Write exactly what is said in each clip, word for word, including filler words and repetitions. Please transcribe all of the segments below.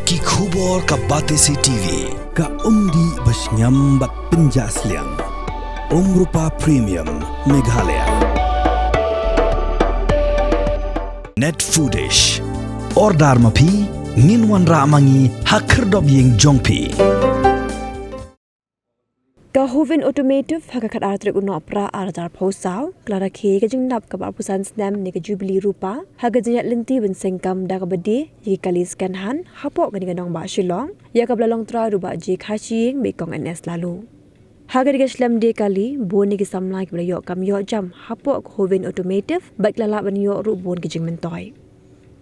Ki khubor ka Batesi T V. Ka umdih ba shngiam bad pynjah sliang. Umrupa Premium Meghalaya. Net Foodish. Order ma phi, ngin wanrah ma ngi ha khyrdop ïing jong phi. Ka Hovin Automotive ha ka khatar tarik u Nohprah arhajar arphew saw ka la rakhe ka jingnap kaba arphew san snem ne ka Jubilee Rupa ha ka jingïaid lynti ban seng kam da kaba die ïa ki kali second hand hapoh kane ka nongbah Shillong, ïa kaba la long trai ruh u Bah J Kharshiing bad i Kong N S Laloo. Ha kane ka shlem die kali, bun ïa ki samla kiba la ïoh kam ïoh jam hapoh ka Hovin Automotive bad ki la lah ban ïoh ruh bun ki jingmyntoi.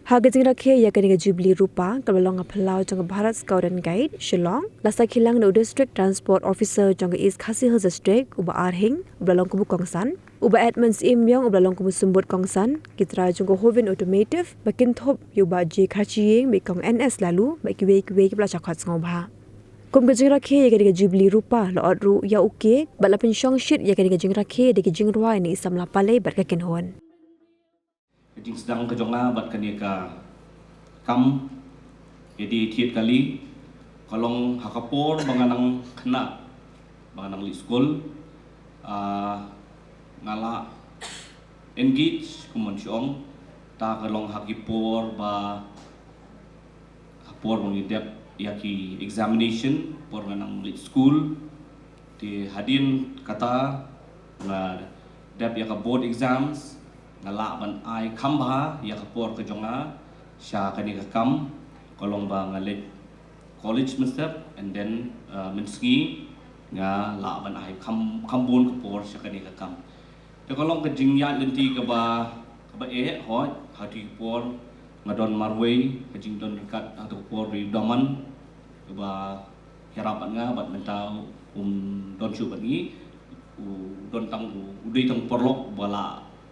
Ha ka jingrakhe ïa kane ka Jubilee Rupa kaba la long ha phyllaw jong ka Bharat Scout and Guide Shillong, la sakhi lang da u District Transport Officer jong ka East Khasi Hills District, u Bah R Hing, uba la long kum u kongsan, u Bah Edmund Syiemiong, uba la long kum u symbud kongsan, ki trai jong ka Hovin Automotive ba kynthup ïa u Bah J Kharshiing bad i Kong N S Laloo bad kiwei kiwei kiba la shah khot sngewbha. Kum ka jingrakhe ïa kane ka Jubilee Rupa, la ot ruh ïa u cake bad la pynshong shit ïa kane ka jingrakhe da ki jingrwai na i samla Palei bad ka kynhun. Ka jingsdang ka jong nga bad kane ka kam ïa die thied kali ka long ha ka por ba nga nang khynnah, ba nga nang leit skul, ah, nga la engage kum mon shong, ta ka long ha ki por ba, ha por ba ngi dep ïa ki examination, por nga nang leit skul. Te hadien kata nga dep ïa ka board exams, nga lah ban ai kham bha ïa ka por ka jong nga sha kane ka kam, ka long ba nga leit college mynstep, and then, uh, mynsngi nga lah ban ai kham, kham bun ka por sha kane ka kam. Te ka long ka jingïaid lynti kaba, kaba eh, hooid, ha tu ki por nga don marwei, ka jingdon ryngkat ha tu ki por ri daman, kaba ïarap bad nga, bad mynta um don shuh bad ngi, u don tang u, u dei tang paralok ba la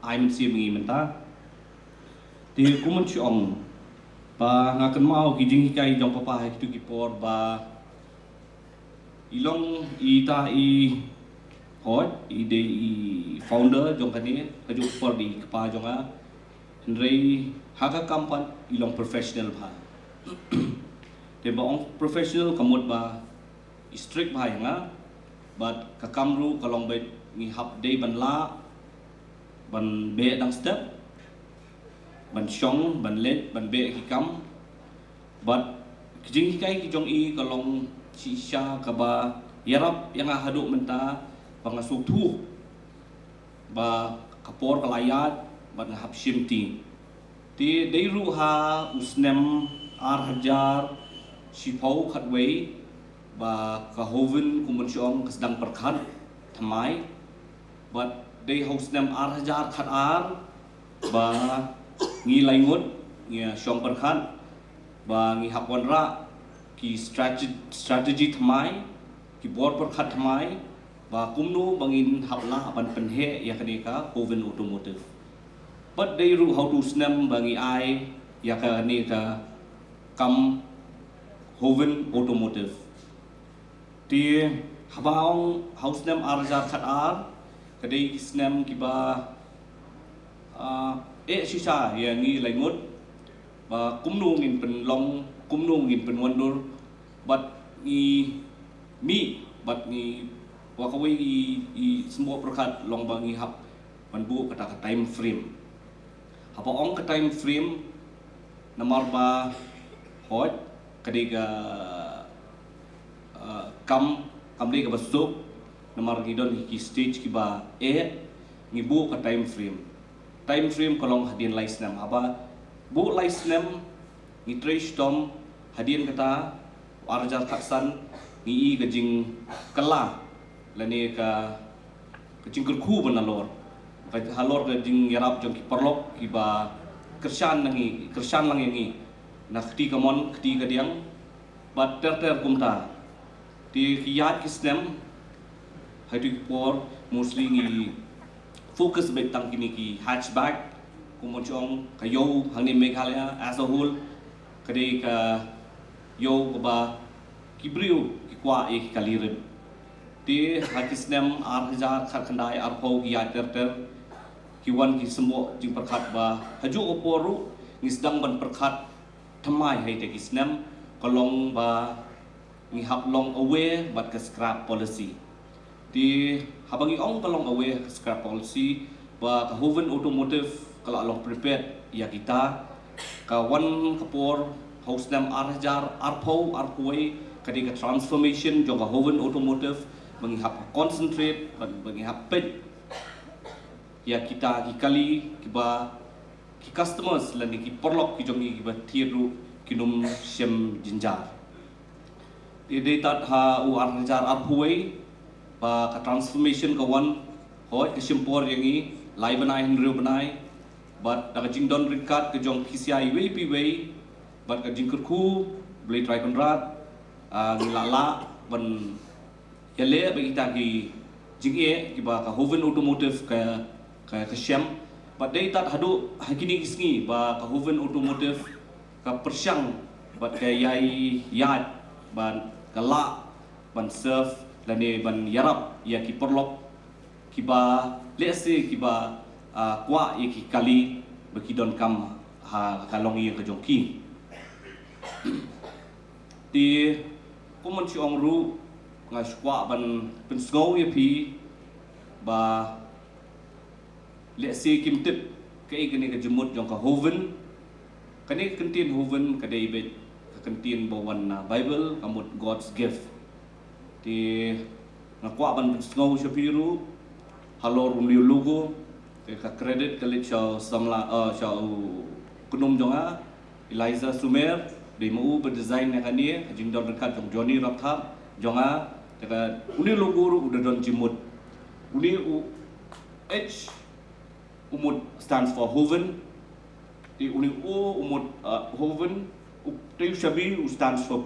ai mynsiem ïa ngi mynta. Te kum mon shong, ba nga kynmaw ki jinghikai jong papa ha ki tu ki por ba i long ita i, hooid, i dei i founder jong kane, kajuh ka por dei i kpa jong nga. Hynrei ha ka kam pat i long professional bha. Te ba ong professional ka mut ba i strict bha ïa nga, bad ka kam ruh ka long ba ngi hap dei ban lah ban beh dang step, ban shong, ban leit, ban beh ki kam. Bad ki jinghikai ki jong i ka long shisha kaba ïarap ïa nga haduh mynta ba nga sngewthuh ba ka por ka la ïaid bad nga hap shim ti. Te dei ruh ha u snem ar hajar shiphew khatwei ba ka Hovin kum mon shong ka sdang pyrkhat thymmai. Bad dei ha u snem ar hajar khatar ba ngi laingut ngi shong pyrkhat ba ngi hap wanrah ki strate-, strategy thymmai, ki bor pyrkhat thymmai, ba kumno ba ngin hap lah ban pynheh ïa kane ka Hovin Automotive. Bad dei ruh ha u tu u snem ba ngi ai ïa kane ka kam Hovin Automotive. Te haba ong ha u snem ar hajar khatar, ka dei ki snem kiba, ah, eh shisha ïa ngi laingut ba kumno ngin pynlong, kumno ngin pynwandur, bad ngi mih, bad ngi wa kawei i, i symboh pyrkhat long ba ngi hap ban buh kata ka time frame. Haba ong ka time frame, namar ba hooid, ka dei ka, uh, kam, kam dei kaba suk, namar ngi don ki stage kiba eh, ngi buh ka time frame. Time frame ka long hadien lai snem, haba buh lai snem, ngi trei shitom, hadien kata, ar hajar khatsan, ngi i ka jingkylla, lane ka, ka jingkyrkhu ban halor. Ka halor ka jingïarap jong ki paralok kiba kyrshan na ngi, kyrshan lang ïa ngi. Na kti kamon, kti kadiang, bad ter ter kumta. Te ki ïaid ki snem, ha tu ki por, mostly ngi focus beit tang kine ki hatchback, kum mon shong, ka ïew hangne Meghalaya as a whole, ka dei ka ïew kaba ki briew ki kwah ïa ki kali rit. Te ha ki snem ar hajar khatkhyndai arphew ki ïaid ter ter, ki wan ki symboh jingpyrkhat ba hajuh ka por ruh ngi sdang ban pyrkhat thymmai ha ite ki snem, ba long ba ngi hap long aware bad ka scrap policy. Te haba ngi ong ba long aware ka scrap policy, ba ka Hoven Automotive ka la long prepared ïa kita. Ka wan ka por ha u snem ar hajar arphew arphew wei, ka dei ka transformation jong ka Hoven Automotive, ba ngi hap concentrate bad ba ngi hap peit ïa kita ki kali kiba ki customers lane ki paralok ki jong ngi kiba thied ruh kin ym shem jynjar. Te dei tad ha u ar hajar arphew wei ba ka transformation ka wan, hooid ka shim por ïa ngi lai bnai hynriew bnai, bad da ka jingdon ryngkat ka jong P C I iwei pa iwei bad ka jingkyrkhu Blei Trai Kynrad, ah, ngi la lah ban ïaleh ba kita ki jingeh kiba ka Hoven Automotive ka, ka, ka shem. Bad dei tad haduh ha kine ki sngi ba ka Hoven Automotive ka pyrshang bad ka ïai ïaid ban ka lah ban serve lane ban ïarap ïa ki paralok kiba lehse kiba, ah, kwah ïa ki kali ba ki donkam ha ka longïing ka jong ki. Te kum ban shu ong ruh, nga shu kwah ban pynsngew ïa phi ba lehse kim tip kaei kane ka jingmut jong ka Hoven. Kane ka kyntien Hoven ka dei beit ka kyntien ba wan na Bible, ka mut God's gift. Te nga kwah ban pynsngew sha phi ruh halor une u logo. Te ka credit ka leit sha u samla, eh, sha u khynnah jong nga, Eliza Sumer, dei ma u ba design ïa kane, ka jingdon ryngkat jong Johnny Rapthap jong nga. Te ka une u logo ruh u da don jingmut. Une u H u mut stands for Hoven. Te une u, u mut, uh, Hoven. U, te u shabi u stands for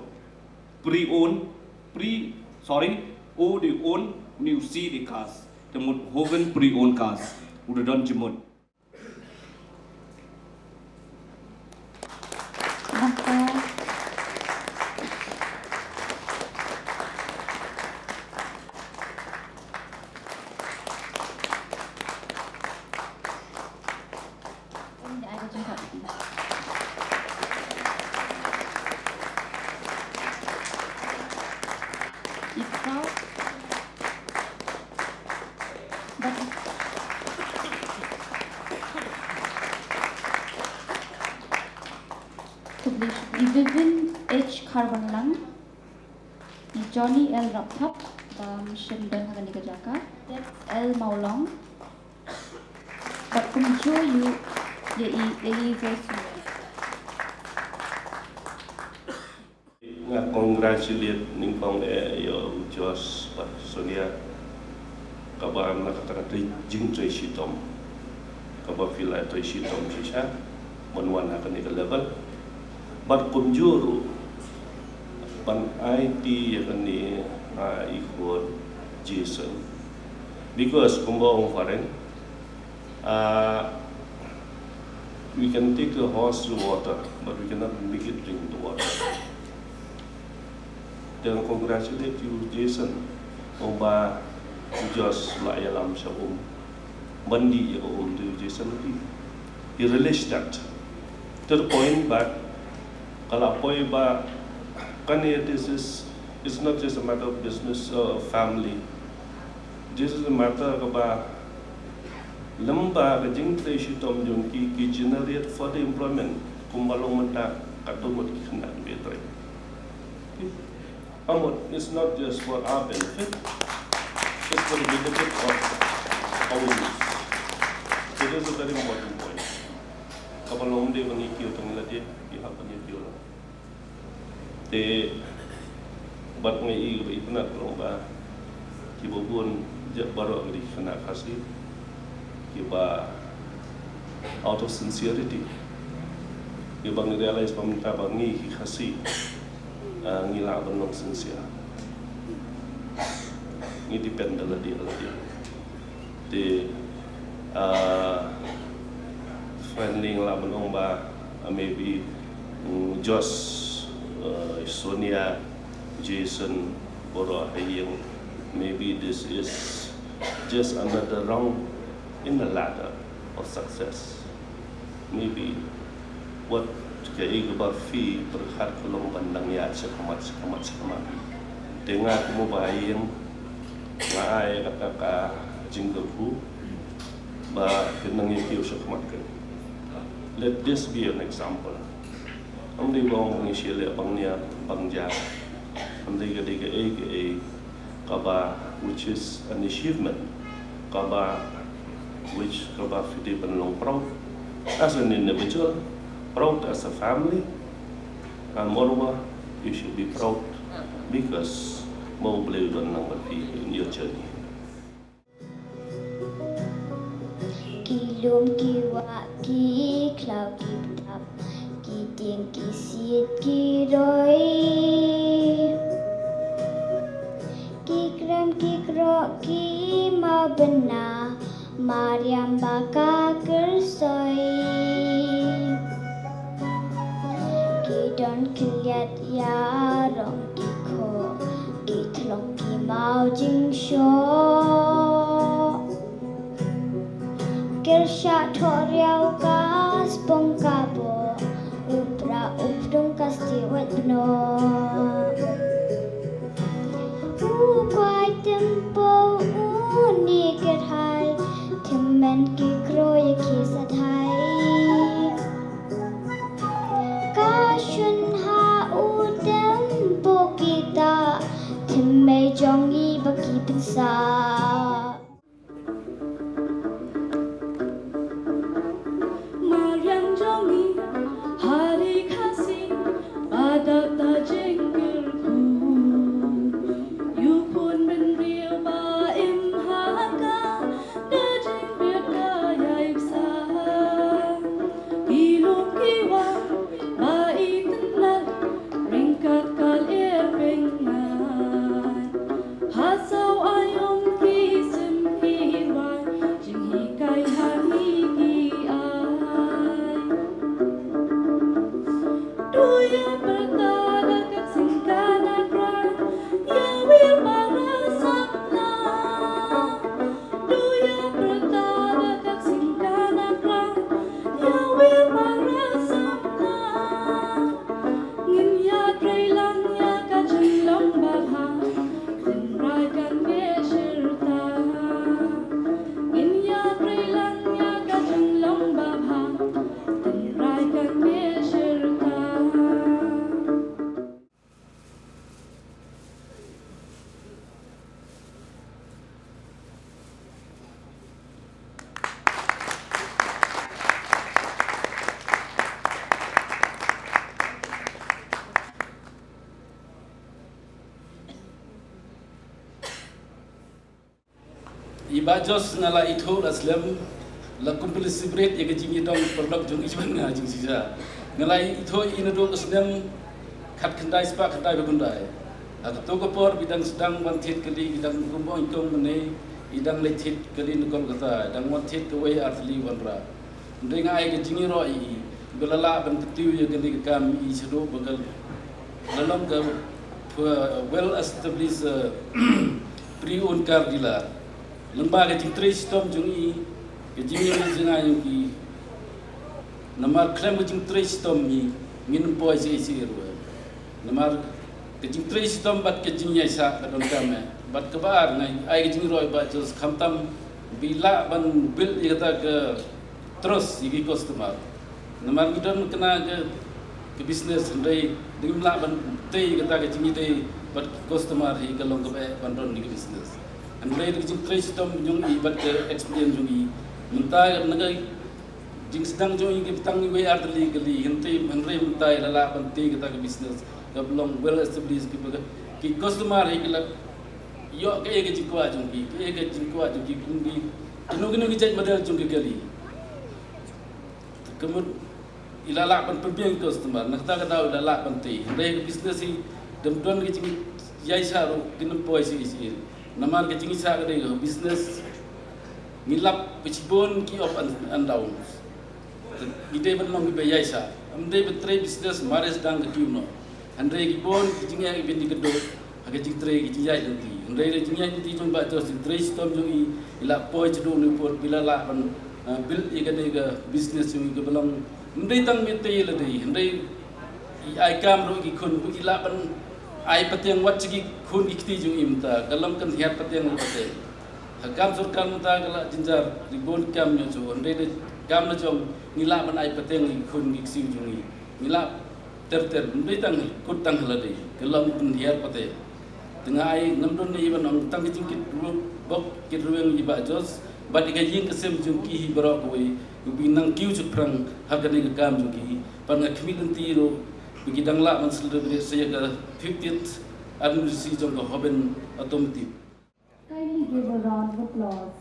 pre-owned, pre, sorry, O dei own, une u C dei cars. Te mut Hoven pre-owned cars. U da don jingmut. I Vivin H Kharwanlang, i Johnny L Rapthap, ba ym shym don ha kane ka jaka, Debs L Mawlong, bad kumjuh ïa i Elizabeth Sumer. Nga congratulate nyngkong eh ïa u Josh bad Sonia, kaba na kata ka jingtrei shitom, kaba phi la trei shitom shisha ban wan ha kane ka level. Bad kumjuh ruh ban aiti ïa kane ha i khun Jason, because kumba ong phareng, uh, we can take a horse to water, but we cannot make it drink the water. Te nga congratulate you, Jason, ong ba u Josh la ïalam sha um ban dih ïa ka um, te u Jason u dih. He relished that to the point ba ka la poi ba kane, this is, it's not just a matter of business or family. This is a matter kaba lem ba ka jingtrei shitom jong ki, ki generate further employment, kumba long mynta katto mut ki khynnah kiba trei. Ka mut, it's not just for our benefit, it's for the benefit of our youth. So that's a very important point. Kaba long ym dei ba ngi kiew tang ïa lade, ngi hap ban ïa kiew lang. Te bad nga i kaba itynnad ka long ba kiba bun jait baroh ki dei ki khynnah Khasi kiba out of sincerity, kiba ngi realize ba mynta ba ngi ki Khasi, ah, ngi lah ban long sincere. Ngi depend da lade da lade. Te, ah, finally nga lah ban ong ba, ah, maybe, mm, Josh, ah, Sonia, Jason, baroh ha ïing, maybe this is just another rung in the ladder of success. Maybe what Kaei kaba phi pyrkhat ka long ban dang ïaid shakhmat, shakhmat, shakhmat. Te nga kum uba ïeng nga ai kata ka jingkyrkhu ba phin nang ïa kiew shakhmat ka. Let this be an example. Ym dei ba ong ngi shu leh bang nia bang ja. Ym dei ka dei kaei kaei kaba, which is an achievement, kaba, which kaba phi dei ban long proud as an individual, proud as a family, and moreover, you should be proud because ma U Blei u don lang bad phi in your journey. Ki lum ki wah ki khlaw ki btap, ki tieng ki siej ki roi, ki krem ki kroh ki mawbynna, mariam ba ka kyrsoi. Ki don khylliat ïarong ki khoh, ki thlong ki maw jingshoh. Kyrshah thoh riaw ka spong ka boh, u pra u pdung ka stieh wait bnoh. U kwai tympew u ni kyrhai, tymmen ki kro ïa ki sadhai. Ka shun ha u tympew kita, thymmei jong ngi ba ki pynsah. Mariang jong ngi ha ri Khasi, ba dap da jingkyrkhu. Ïa u khun bynriew ba im ha ka, da jingkyrkhu ïa i bsa. Ki lum ki wah ba itynnad, ryngkat ka lyer pyngngat. Ha saw aiom ki sim ki rwai, jinghikai ha ngi ki ai. To ïa pyrta da ka jingkana krai, ïa wir para sapna. To ïa pyrta da ka jingkana krai, ïa wir para sapna. Ngin ïatrei lang ïa ka jinglong babha, tynrai kan neh shirta. Ngin ïatrei lang ïa ka jinglong babha, tynrai kan neh shirta. I Bah Jos nga la ithuh la slem, la kum phi la celebrate ïa ka jingïadon paralok jong i, jong nga jingshisha. Nga la ithuh i naduh ka snem khatkhyndai spah khyndai ba khyndai. Ha kato ka por ba i dang sdang wan thied kali, i dang kum ba ong i kong mynne, i dang leit thied kali na Kolkata, i dang wan thied kawei ar tylli wanrah. Hynrei nga ai ka jingïaroh ïa i ba la lah ban kyntiew ïa kane ka kam i shaduh ba ka la long ka, uh, well established, uh, pre-owned car dealer. Lyngba ka jingtrei shitom jong i, ka jingïaroh jong i, namar khlem ka jingtrei shitom i, ngin ym poi sha i sha i ruh. Namar ka jingtrei shitom bad ka jingïaishah ka donkam eh. Bad kaba ar nga ai ka jingïaroh ïa i Bah Jos khamtam ba i lah ban build ïa kata ka trust ïa ki customer. Namar ngi don kane ka, ka business hynrei ngim lah ban tei ïa kata ka jingïadei bad ki customer hi ka long kaba eh ban don ïa ka business. Hynrei da ka jingtrei shitom jong i bad ka experience jong i, mynta na ka jingsdang jong i ki btang iwei ar tylli kali, hynrei, hynrei mynta i la lah ban tei ïa kata ka business kaba long well established, ki ba, ki customer hi ki la ïoh kaei ka jingkwah jong ki, kaei ka jingkwah jong ki, kum ki, kino kino ki jait model jong ki kali. Ka mut i la lah ban pynbiang ïa ka customer, na kata ka daw i la lah ban tei. Hynrei ka business hi, dang don ka jingïaishah ruh, kin ym poi sha i sha i. Namar ka jingïaishah ka dei ka business, ngi lap ba shibun ki up and, and downs. Ngi dei ban long kiba ïaishah. Ym dei ba trei business mar sdang ka tiew noh. Hynrei ki bun ki jingeh kiba ïadei ka duk ha ka jingtrei, ka jingïaid lynti. Hynrei ka jingïaid lynti jong Bah Jos, jingtrei shitom jong i, i la poi shaduh Nongpoh, ba i la lah ban, ah, build ïa kane ka business jong i kaba long Ym dei tang mynta ïa lade, hynrei i ai kam ruh ki khun, ba i lah ban ai pateng wat sha ki khun ki kti jong i mynta, ka long kan hiar pateng ruh pateng. Ha kam sorkar mynta ka la jynjar, ri bun kam ñiewsuk, hynrei da kam la jong ngi lah ban ai pateng ïa ki khun ki ksiew jong i. Ngi lah ter ter, ym dei tang kut tang ha lade, ka long kan hiar pateng. Te nga ai namdon ne i ban ong tang ka jingkit ruh bok kit ruh ïa i Bah Jos bad ïa ka ïing ka sem jong ki hi baroh kawei, u ba nang kiew shaphrang ha kane ka kam jong ki. Bad nga khmih lynti ruh ba ki dang lah ban celebrate sa ïa ka fiftieth anniversary jong ka Hoven Automotive. Kindly give a round of applause.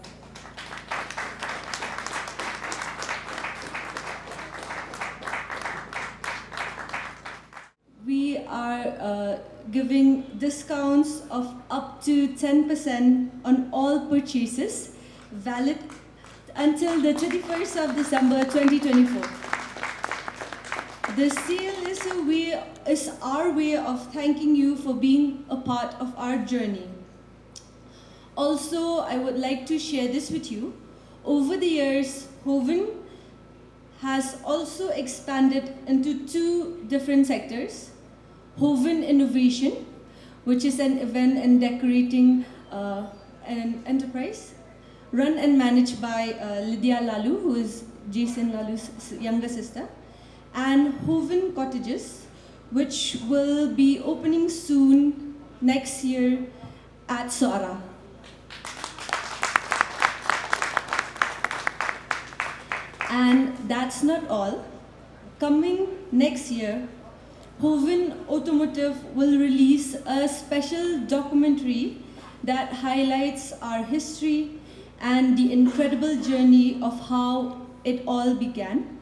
We are uh, giving discounts of up to ten percent on all purchases, valid until the thirty-first of December twenty twenty-four. The sale is a way, is our way of thanking you for being a part of our journey. Also, I would like to share this with you. Over the years, Hoven has also expanded into two different sectors, Hoven Innovation, which is an event and decorating uh, an enterprise run and managed by uh, Lydia Lalu, who is Jason Lalu's s- younger sister, and Hoven Cottages, which will be opening soon next year at Sohra. And that's not all. Coming next year, Hoven Automotive will release a special documentary that highlights our history and the incredible journey of how it all began.